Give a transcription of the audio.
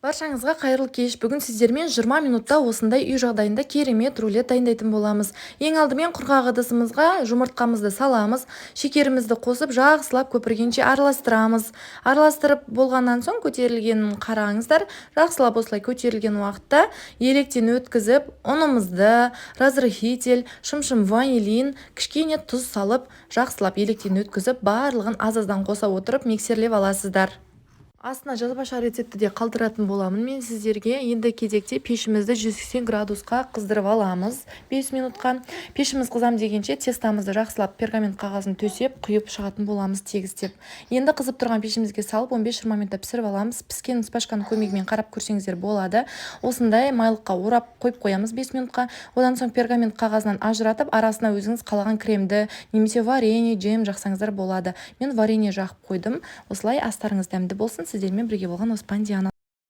Баршаңызға қайырлы кеш! Бүгін сіздермен 20 минутта осындай үй жағдайында керемет рулет дайындайтын боламыз. Ең алдымен құрғақ ыдысымызға жұмыртқамызды саламыз, шекерімізді қосып, жақсылап көпіргенше араластырамыз. Араластырып болғаннан соң көтерілгенін қараңыздар. Жақсылап осылай көтерілген уақытта електен өткізіп, ұнымызды, разрыхитель, шымшым ванилин, кішкене тұз салып, жақсылап електен өткізіп, барлығын аз-аздан қоса отырып миксерлеп аласыздар. Астына жазбаша рецептті де қалдыратын боламын мен сіздерге. Енді кезекте пешімізді 180 градусқа қыздырып аламыз 5 минутқа. Пешіміз қызам дегенше, тестамызды жақсылап пергамент қағазын төсеп, құйып шығатын боламыз тегістеп. Енді қызып тұрған пешімізге салып, 15-20 минутта пісіріп аламыз. Піскен шпажканың көмегімен қарап көрсеңіздер болады. Осындай майлыққа орап қойып қоямыз 5 минутқа. Одан соң пергамент қағазынан ажыратып, арасына өзіңіз қалаған кремді немесе варенье, джем жақсаңыздар болады. Мен варенье жағып қойдым. Осылай астарыңыз дәмді болсын! Сіздермен бірге болған Оспан Диана.